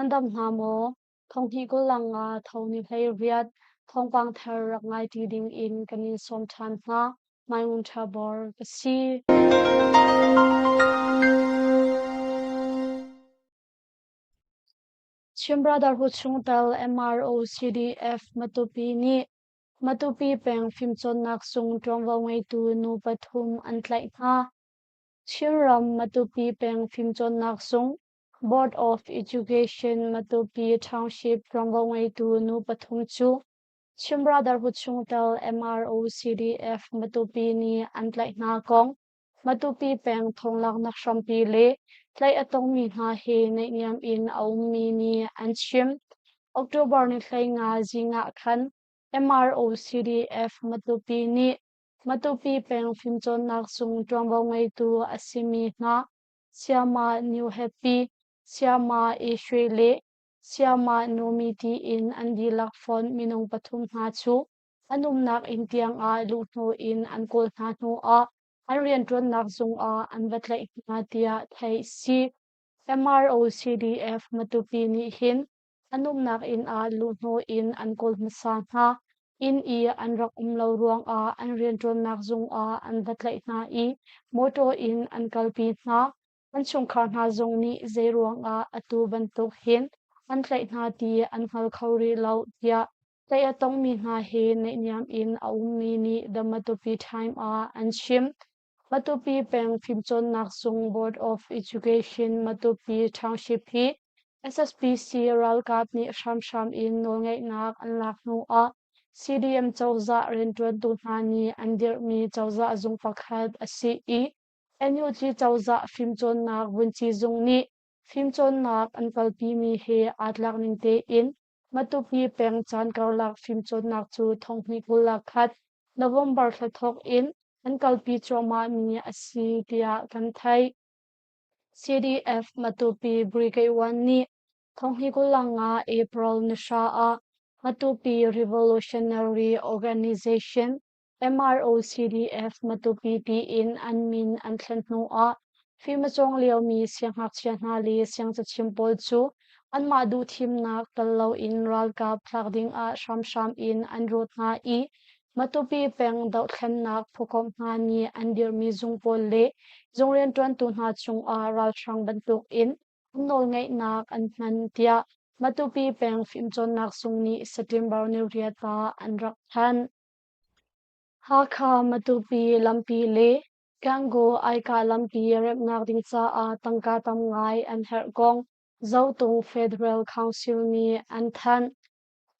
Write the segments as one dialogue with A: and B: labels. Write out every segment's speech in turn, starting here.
A: Nan dam hna maw? Thonghnih 25 tho ni 18 thawngpang thar rak ngai ṭi ding in kan in sawm ṭhan hna. Mai Ngun Ṭha Bor ka si. Chin Brotherhood chungtel MRO CDF Matupi nih Matupi peng fimcawnnak zung ṭuanvo ngeitu nu pathum an tlaih hna. Chinram Matupi peng fimcawnnak zung Board of Education Matupi Township ṭuanvo ngeitu nu pathum cu Chin Brotherhood chungtel MRO CDF Matupi nih an tlaih hna kong Matupi peng thonglaknak hrampi le tlaih a tongmi hna he naihniam in a ummi nih an chim. October ni 15 zing ah khan MRO CDF Matupi nih Matupi peng fimcawnnak zung ṭuanvo ngeitu a simi hna Sayama New Happy, Sayama E Shwe le Sayama Nomi tiin an dihlak fonh minung pathum hna cu an umnak inn tiangah luhhnawh in an kawl hna hnuah an rianṭuannak zung ah an va tlaih hna tiah theih a si. MRO CDF Matupi nih hin an umnak inn ah luhhnawh in an kawl hmasa hna. Inn i an rak um lo ruangah an rianṭuannak zung ah an va tlaih hna i mawṭaw in an kalpi hna. An chungkhar hna zong nih zei ruangah atu bantuk hin an tlaih hna ti an hngal kho rih lo tiah tlaih a tongmi hna he naihniam in a ummi nih The Matupi Time ah an chim. Matupi peng fimcawnnak zung Board of Education Matupi Township hi SSPC ralkap nih hramhram in nawlngeihnak an lak hnu ah CDM cozah rianṭuantu hna nih an dirhmi cozah zung pakhat a si i NUG cozah fimcawnnak vunci zung nih fimcawnnak an kalpimi he aa tlak ning tein Matupi peng caan karlak fimcawnnak cu thonghnih 21 November thla thawk in an kalpi cuahmahmi a si tiah kan theih. CDF Matupi Brigade 1 nih thonghnih 25 April ni hra ah Matupi Revolutionary Organization MROCDF Matupi tiin an min an thlen hnu ah fim a cawng liomi siangngakchia hna le siangcachim pawl cu anmah duhthimnak tel loin ralkap thlak dingah hramhram in an rawt hna i Matupi peng dohthlennak phukomh hna nih an dirhmi zung pawl le zung rianṭuantu hna cungah ralhrang bantukin an nawlngeihnak an hman tiah Matupi peng fimcawnnak zung nih September ni riat ah an rak thanh. Hakha-Matupi lampi le Gangaw Aika lampi remhnak ding caah tangka tam ngai an herh kong Zotung Federal Council nih an thanh.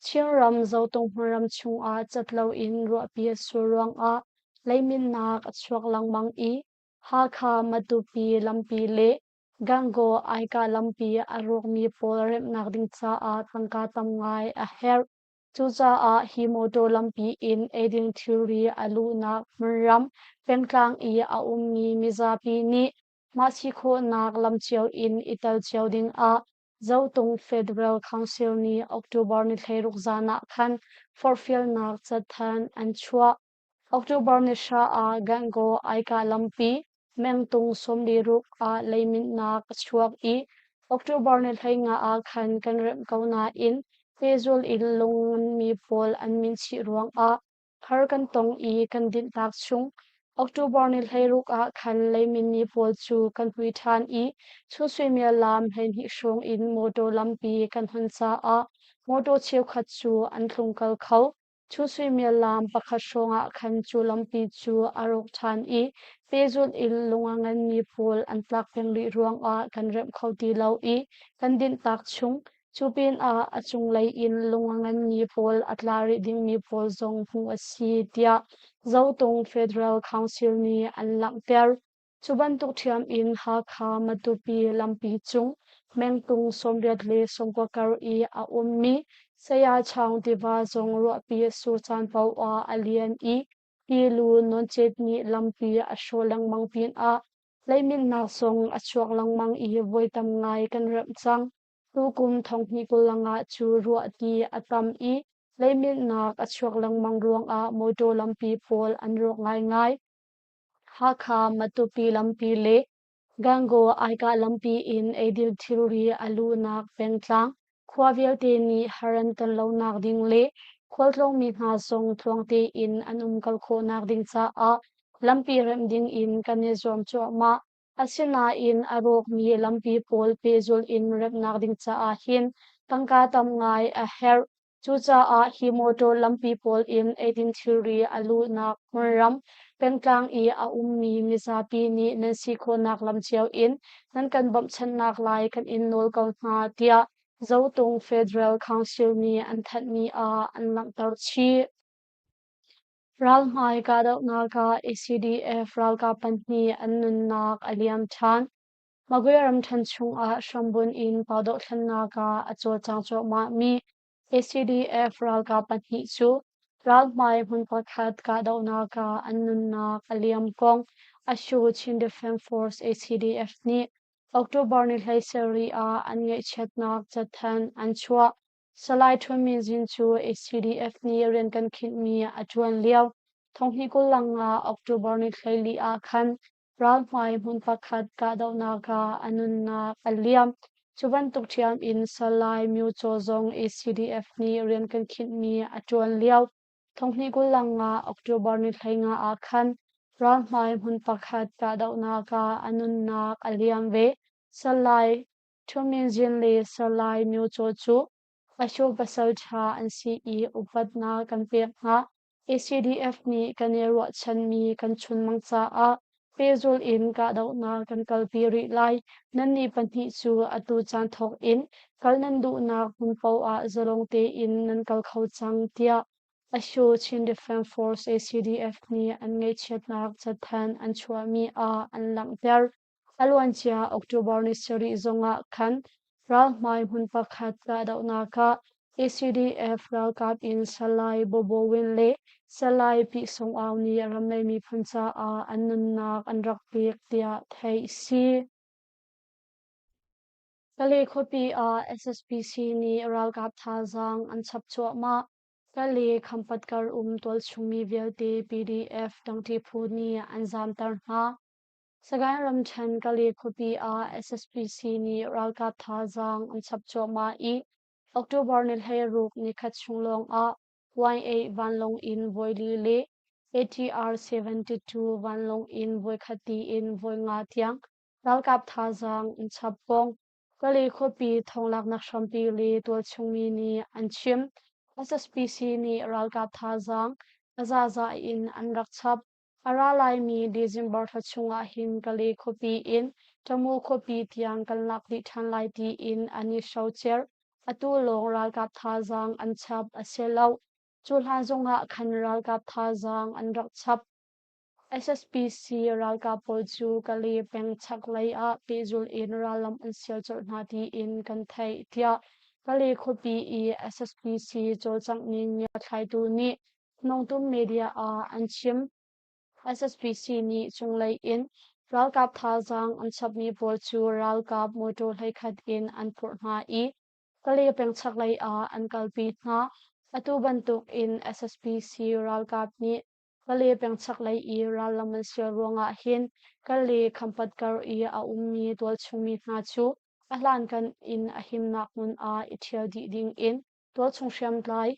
A: Chinram Zotung hmunram chungah cat loin ruahpi a sur ruangah leiminnak a chuak lengmang i Hakha-Matupi lampi le Gangaw Aika lampi a rawkmi pawl remhnak ding caah tangka tam ngai a herh. Cucaah hi mawṭaw lampi in eiding thilri a luhnak hmunram pengtlang i a ummi mizapi nih mah si khawhnak lam cio in i tel cio dingah Zotung Federal Council nih October ni 16 zan ah khan forhfialnak cathanh an chuah. October ni hra ah Gangaw Aika lampi mengtung 46 ah leiminhnak a chuak i October ni 15 ah khan kan remh ko nain pehzul in lung nganmi pawl an min chih ruangah har kan tong i kan dinhtak chung. October ni 16 ah khan leiminmi pawl cu kan hui ṭhan i chun suimilam 12 hrawng in mawṭaw lampi kan hon caah mawṭaw cheukhat cu an tlungkal kho. Cu suimilam pakhat hrawngah khan cu lampi cu a rawk ṭhan i pehzulh in lung a nganmi pawl an tlak peng rih ruangah kan remh kho ti lo i kan dinhtak chung. Cu pinah a cunglei in lung a nganmi pawl a tla rih dingmi pawl zong hmuh a si, tiah Zotung Federal Council nih an langhter. Cu bantuk ṭhiam in Hakha Matupi lampi cung mengtung 89 kar i a ummi Saya Chaung tiva zong ruahpi a sur caan paoh ah a lian i tilu nawncet nih lampi a hrawh lengmang pinah leiminnak zong a chuak lengmang i voi tam ngai kan remh cang. Tukum thonghnih 25 cu ruahti a tam i leiminnak a chuak lengmang ruangah mawṭaw lampi pawl an rawk ngaingai. Hakha Matupi lampi le Gangaw Aikah lampi in eidil thilri a luhnak pengtlang khua vialte nih har an ton lonak ding le khualtlawngmi hna zong tluang tein an umkal khawhnak ding caah lampi remh ding in kan i zuam cuahmah. Asinain a rawkmi lampi pawl pehzulh in remhnak ding caah hin tangka tam ngai a herh. Cucaah hi motor lampi pawl in eidin thilri a luhnak hmunram pengtlang i a ummi mizapi nih nan si khawhnak lam cio in nan kan bawmhchanhnak lai kan in nawl ko hna, tiah Zotung Federal Council nih an thanhmi ah an langhter chih. Ralhmai kahdohnak ah ACDF ralkap pahnih an nunnak a liam ṭhan. Magwe ramṭhen chungah hrambunh in pau dohthlennak ah a cawlcang cuahmahmi ACDF ralkap pahnih cu ralhmai hmun pakhat kahdohnak ah an nunnak a liam kong Ashu Chin Defense Force ACDF nih October ni 17 ah an ngaihchiatnak cathanh an chuah. Salai Htun Min Zin cu ACDF nih rian kan khinhmi a ṭuan lio thonghnih 25 October ni 14 ah khan ralhmai hmun pakhat kahdohnak ah a nunnak a liam. Cu bantuk ṭhiam in Salai Myo Caw zong ACDF nih rian kan khinhmi a ṭuan lio thonghnih 25 October ni 15 ah khan ralhmai hmun pakhat kahdohnak ah a nunnak a liam ve. Salai Htun Min Zin le Salai Myo Caw cu Asho pasal ṭha an si i upatnak kan pek hna. ACDF nih kan i ruahchanmi kan chunmang caah pehzulh in kahdohnak kan kalpi rih lai. Nannih pahnih cu atu caan thawk in kal nan duhnak hmun paoh ah zalong tein nan kal kho cang, tiah Asho Chin Defense Force ACDF nih an ngaihchiatnak cathanh an chuahmi ah an langhter. A luancia October ni sarih zongah khan ralhmai hmun pakhat kahdohnak ah ACDF ralkap in Salai Bobo Win le Salai Pih Sung Aung nih ramlei miphun caah an nunnak an rak pek tiah theih a si. Kale khuapi ah SSPC nih ralkap thazaang an chap cuahmah. Kale Khampat kar um tualchung mi vialte PDF dangṭi phu nih an zaamter hna. Sagaing ramṭhen Kale khuapi ah SSPC nih ralkap thazaang an chap cuahmah i October ni 16 nikhat chung lawngah Y-8 vanlawng in voili le ATR-72 vanlawng in voikhat tiin voinga tiang ralkap thazaang an chap kong Kale khuapi thonglaknak hrampi le tualchungmi nih an chim. SSPC nih ralkap thazaang a zaza in an rak chap. A ra laimi December thla chungah hin Kale khuapi in Tamu khuapi tiang kan lak dih ṭhan lai tiin an i hrocer. Atu lawng ralkap thazaang an chap a si lo. Cu hlan zongah khan ralkap thazaang an rak chap. SSPC ralkap pawl cu Kale peng chaklei ah pehzulh in rallam an sial colh hna tiin kan theih, tiah Kale khuapi i SSPC cawlcangh ning ngiathlaitu nih Nongtum media ah an chim. SSPC nih cunglei in ralkap thazaang an chapmi pawl cu ralkap mawṭaw 11 in an phurh hna i Kale peng chaklei ah an kalpi hna. Atu bantuk in SSPC ralkap nih Kale peng chaklei i rallam an sial ruangah hin Kale Khampat kar i a ummi tualchungmi hna cu a hlankan in a himnak hmun ah i ṭhial dih ding in tualchung hriamtlai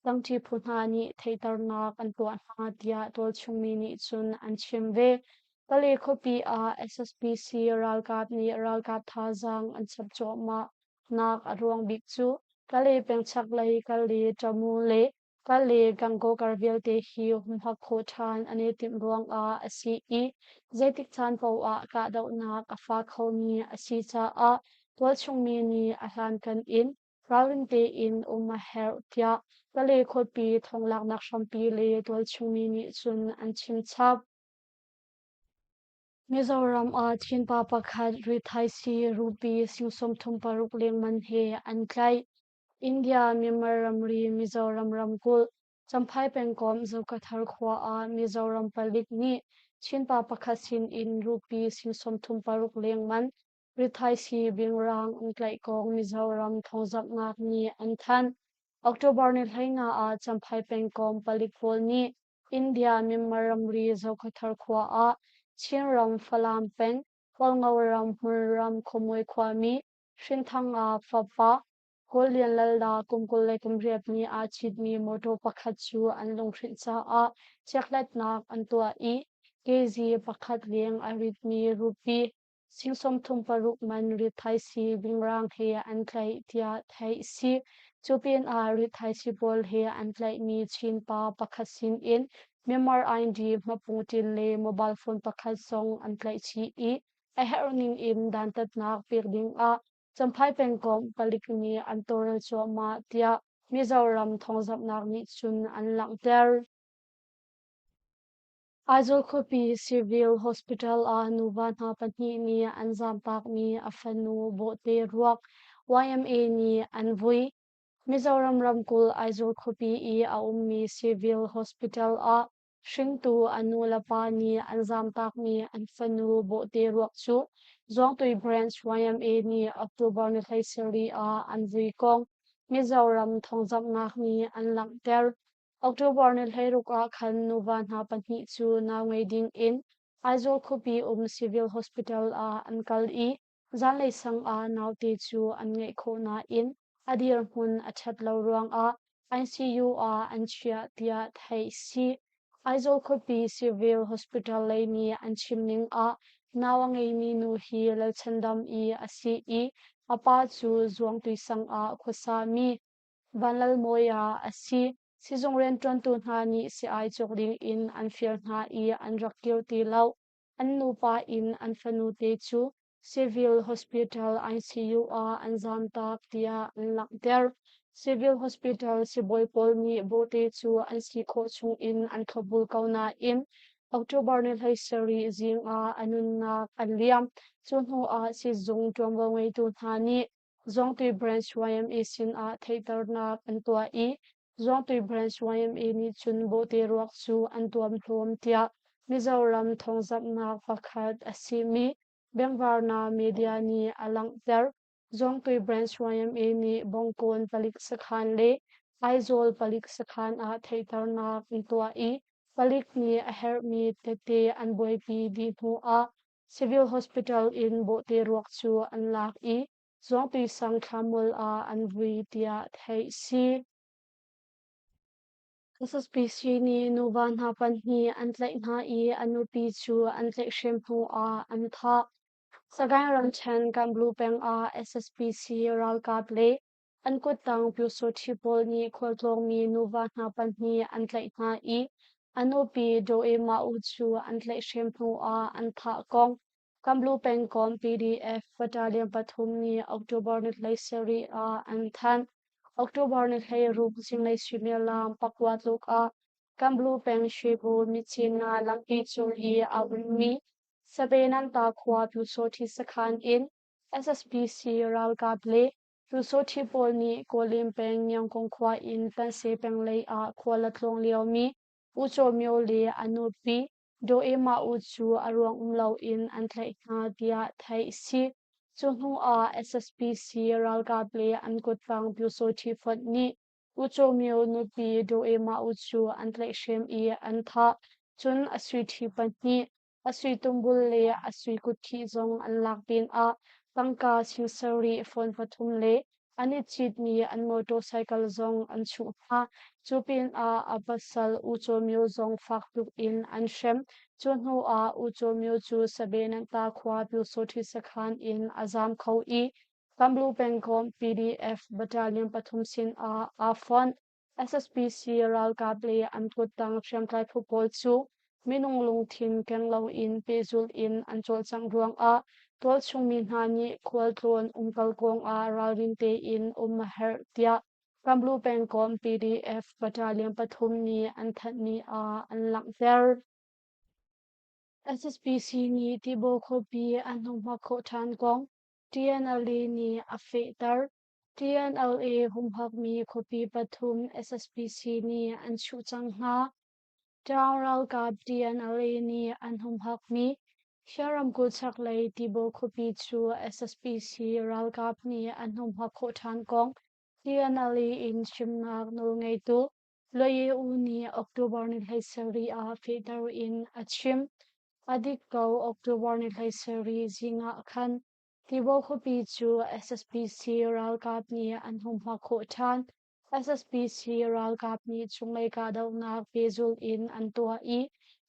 A: Tangṭi phu hna nih theihternak an tuah hna tiah tualchungmi nih cun an chim ve. Pale khuapi ah SSPC ralkap nih ralkap thazaang an chap cuahmah nak a ruang bik cu Kale peng chaklei Kale Tamu le Kale Gangaw kar vialte hi humhak khawh ṭhan an i timh ruangah a si i zeitik caan paoh ah kahdohnak a fa khomi a si caah tualchungmi nih a hlankan in ralring tein um a herh tiah Kale khuapi thonglaknak hrampi le tualchungmi nih cun an chim chap. Mizoram ah Chinpa pakhat rithaisii rupee sing 36 lengman he an tlaih. India Myanmar ramri Mizoram ramkulh Champhai pengkomh Zokathar khua ah Mizoram palik nih Chinpa pakhat sin in rupee sing 36 lengman Rithaisii bingrang an tlaih kong Mizoram thawngzamhnak nih an thanh. October ni 15 ah Champhai pengkomh palik pawl nih India Myanmar ramri Zokhawthar khua ah Chinram Falam peng Hualngo ram Hmunram Khuamui khuami Hrinthanga fapa Kawl Lian Lal Da kum 28 nih aa citmi mawṭaw pakhat cu an lunghrinh caah chekhlatnak an tuah i kg pakhat leng a ritmi rupi sing 36 man rithaisii bingrang he an tlaih tiah theih a si. Cu pinah rithaisii pawl he an tlaihmi Chin pa pakhat sinin Myanmar ID hmapungṭin le mobile phone pakhat zong an tlaih chih i a herh ning in dantatnak pek dingah Champhai pengkomh palik nih an tawlrel cuahmah tiah Mizoram thawngzamhnak nih cun an langhter. Aizawl khuapi Civil Hospital ah nuva hna pahnih nih an zaamtakmi a fanu bawhte ruak YMA nih an vui. Mizoram ramkulh Aizawl khuapi i a ummi Civil Hospital ah Hringtu a nulepa nih an zaamtakmi an fanu bawhte ruak cu Zuangtui Branch YMA nih October ni 17 ah an vui kong Mizoram thawngzamhnak nih an langhter. October ni 16 ah khan nuva hna pahnih cu nau ngei ding in Aizawl khuapi um Civil Hospital ah an kal i Zanlei sang ah naute cu an ngeih khawh nain a dirhmun a ṭhat lo ruangah ICU ah an chiah tiah theih a si. Aizawl khuapi Civil Hospital lei nih an chim ning ah nau a ngeimi nu hi Lalchandam i a si i a pa cu Zuangtui sang ah khuasami Vanlalmawia a si. Sizung rianṭuantu hna nih si-ai cawk ding in an fial hna i an rak kir ti lo. An nupa in an fanute cu Civil Hospital ICU ah an zaamtak tiah an langhter. Civil Hospital sibawi pawl nih bawhte cu an si khawh chungin an thlopbul ko nain October ni 17 zing ah a nunnak a liam. Cu hnu ah sizung ṭuanvo ngeitu hna nih Zuangtui Branch YMA sinah theihternak an tuah i Zuangtui Branch YMA nih cun bawhte ruak cu an tuamhlawm tiah Mizoram thawngzamhnak pakhat a simi Bengvarna Media nih a langhter. Zuangtui Branch YMA nih Bongkawn palik sakhan le Aizawl palik sakhan ah theihternak an tuah i palik nih a herhmi tete an buaipi dih hnu ah Civil Hospital in bawhte ruak cu an lak i Zuangtui sang thlamual ah an vui tiah theih si. SSPC nih nuva hna pahnih an tlaih hna i a nupi cu an tlaihhrem hnu ah an thah. Sagaing ramṭhen Kanblu peng ah SSPC ralkap le An kuttang Pyusawṭhi pawl nih khualtlawngmi nuva hna pahnih an tlaih hna i a nupi Doe Ma-u cu an tlaihhrem hnuah an thah kong Kamblu pengkomh PDF battalion pathum nih October ni 17 ah an thanh. October ni 16 zinglei suimilam pakua tluk ah Kamblu peng Shwebu Myitkyina lampi cung i a ummi Sabenanta khua Pyusawṭhi sakhan in SSPC ralkap le Pyusawṭhi pawl nih Kawlin peng Myangkung khua in Tanse peng lei ah khual a tlawng liomi U Caw Myo le a nupi Daw E Ma U cu a ruang um loin an tlaih hna tiah theih a si. Cu hnu ah SSPC ralkap le an kuttang Pyusawṭhi fonh nih U Caw Myo nupi Daw E Ma U cu an tlaihhrem i an thah. Cun a suiṭhi pahnih A sui tumbul le a sui kutkhih zong an lak pinah tangka sing sarih phone pathum le an i citmi an motorcycle zong an chuh hna. Cu pinah a pasal U Caw Myo zong fak tuk in an hrem. Cu hnu ah U Caw Myo cu Sabenanta khua Pyusawṭhi sakhan in a zaam kho i Kamblu pengkomh PDF battalion pathum sinah aa fonh. SSPC ralkap le an kuttang hriamtlai phu pawl cu minung lungthin keng loin pehzulh in an cawlcangh ruangah tualchung mi hna nih khualtlawn umkal kongah ralrin tein um a herh tiah Kamblu pengkomh PDF battalion pathum nih an thanhmi ah an langhter. SSPC nih Tibaw khuapi an hnuhma khawh ṭhan kong TNLA nih a fehter. TNLA humhakmi khuapi pathum SSPC nih an chuh cang hna. Ṭaung ralkap TNLA nih an humhakmi Hia ramkulh chaklei Tibaw khuapi cu SSPC ralkap nih an humhak khawh ṭhan kong TNLA in chimnak nawlngeitu Lawye U nih October ni 17 ah fehter in a chim. A dik ko October ni 17 zing ah khan Tibaw khuapi cu SSPC ralkap nih an humhak khawh ṭhan. SSPC ralkap nih chunglei kahdohnak pehzulh in an tuah i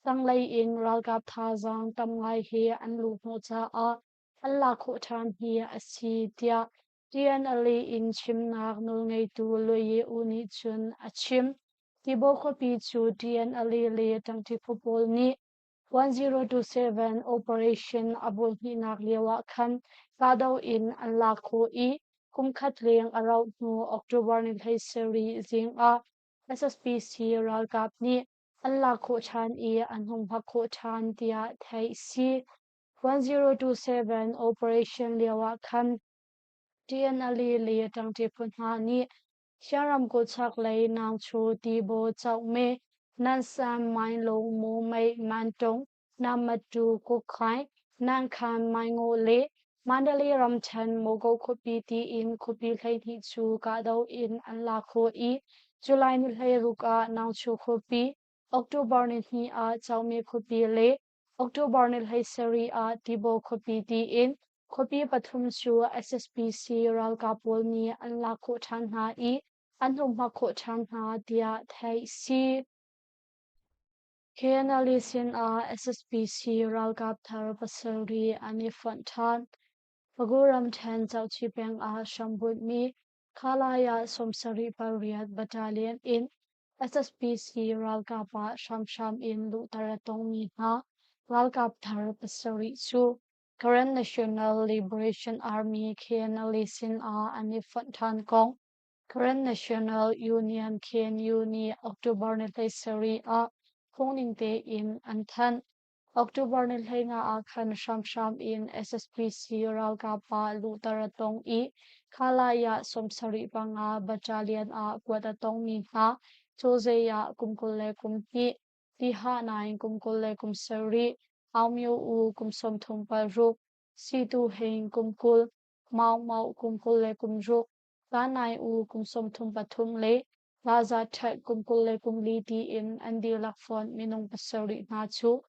A: tanglei in ralkap thazaang tam ngai he an luhhnawh caah an lak khawh ṭhan hi a si, tiah TNLA in chimnak nawlngeitu Lwe U nih cun a chim. Tibaw khuapi cu TNLA le ṭangṭi phu pawl nih 1027 operation a voihnihnak lio ah khan kahdoh in an lak khawh i kumkhat leng a rauh hnu October ni 17 zing ah SSPC ralkap nih an lak khawh ṭhan i an humhak khawh ṭhan tiah theih si. 1027 operation lio ah khan TNLA le ṭangṭi phu hna nih Shan ramkulh chaklei Naungchu, Tibaw, Caukme, Nansam, Mainlung, Mumei, Mantung, Namatu, Kukhaing, Nankhan, Maingaw le Mandalay ramṭhen Mogo khuapi tiin khuapi 12 cu kahdoh in an lak khawh i July ni 16 ah Naungchu khuapi, October ni hnih ah Caukme khuapi le October ni 17 ah Tibaw khuapi tiin khuapi pathum cu SSPC ralkap pawl nih an lak khawh ṭhan hna i an humhak khawh ṭhan hna tiah theih si. KNLA sinah SSPC ralkap thar pasarih an i fonh ṭhan. Pagu ramṭhen Cauchi peng ah hrambunhmi Khalaya 78 Battalion in SSPC ralkap ah hramhram in luhter a tongmi hna ralkap thar pasarih cu Karen National Liberation Army KNLA sin ah an i fonh ṭhan kong Karen National Union KNU nih October ni 17 ah phungning tein an thanh. October ni 15 ah khan hramhram in SSPC ralkap ah luhter a tong i Khalai ah 75 battalion ah kuat a tongmi hna Cozei ah kum 22, Tiha nain kum 27, Aung Myo U kum 36, Situ Hein kum 20, Maung Mauk kum 26, Tanai U kum 33 le Laza Ṭhat kum 24 tiin an dihlak fonh minung pasarih hna cu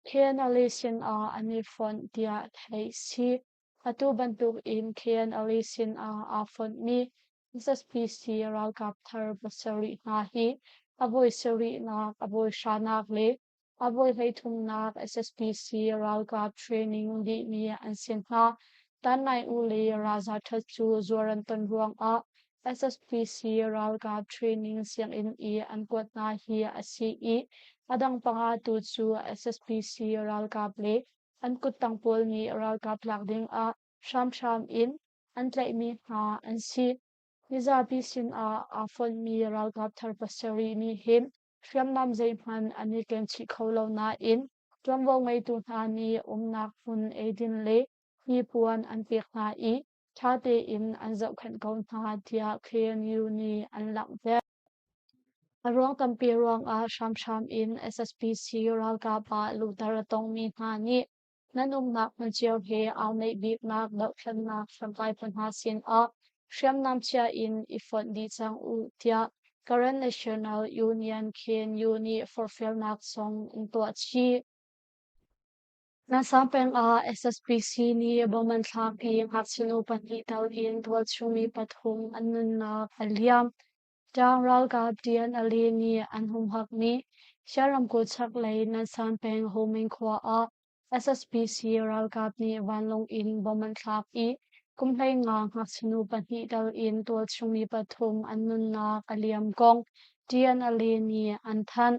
A: KNLA sinah an i fonh tiah theih si. Atu bantuk in KNLA sinah aa fonhmi SSPC ralkap thar pasarih hna hi a voi sarihnak, a voi hranak le A voi hleithumnak SSPC ralkap training dihmi an si hna. Tanai U le Raza That cu zuar an ton ruangah SSPC ralkap training sianginn i an kuat hna hi a si i a dang panga tu cu SSPC ralkap le an kuttang pawl nih ralkap lak dingah hramhram in an tlaihmi hna an si. Mizapi sinah aa fonhmi ralkap thar pasarih nih hin Hriamnam zeihmanh an i ken chih kho lo nain ṭuanvo ngeitu hna nih umnak hmun eidin le hnipuan an pek hna i ṭha tein an zohkhenh ko hna tiah KNU nih an langhter. A ruang tampi ruangah hramhram in SSPC ralkap ah luhter a tongmi hna nih Nan umnak hmun cio he aa naih biknak dohthlennak hriamtlai phu hna sinah hriamnam chia in i fonh dih cang u tiah Karen National Union KNU nih forhfialnak zong an tuah chih. Nansang peng ah SSPC nih bomb an thlak i ngakchia nu pahnih tal in tualchung mi pathum an nunnak a liam. Ṭaang ralkap TNLA nih an humhakmi Shan ramkulh chaklei Nansan peng Homing khua ah SSPC ralkap nih vanlawng in bomb an thlak i kum 15 ngakchia nu pahnih tal in tualchung mi pathum an nunnak a liam kong TNLA nih an thanh.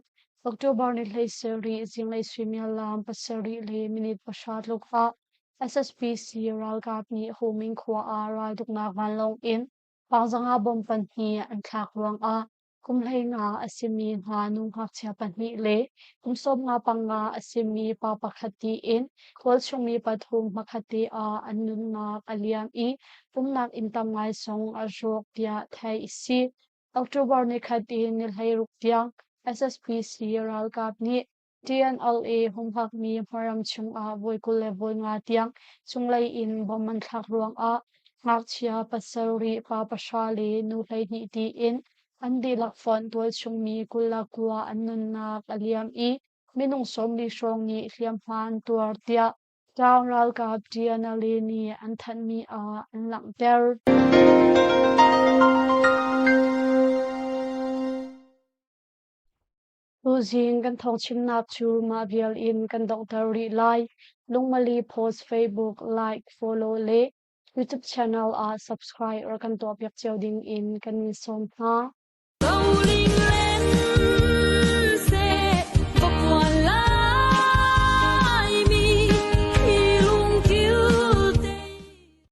A: October ni 17 zinglei suimilam 7:10 tluk ah SSPC ralkap nih Homing khua ah raltuknak vanlawng in Pangzang ah bomb pahnih an thlak ruangah kum 15 a simi hna nu ngakchia pahnih le kum 15 a simi pa pakhat tiin khualchung mi pathum hmakhat te ah an nunnak a liam i pumnak inn tam ngai zong a rawk tiah theih a si. October nikhat in ni 16 tiang SSPC ralkap nih TNLA humhakmi hmaram chungah voi 25 tiang cunglei in bomb an thlak ruangah ngakchia pasarih, pa pahra le nu 12 tiin an dihlak fonh tualchungmi 29 an nunnak a liam i minung 40 hrawng nih hliamhma an tuar tiah Tlang ralkap TNLA nih an thanhmi ah an langhter. Tuzing kan thawngchimnak cu mah vial in kan donghter rih lai. Lungmali Post Facebook like, follow le YouTube channel ah subscribe or kan tuahpiak cio ding in kan in sawm hna.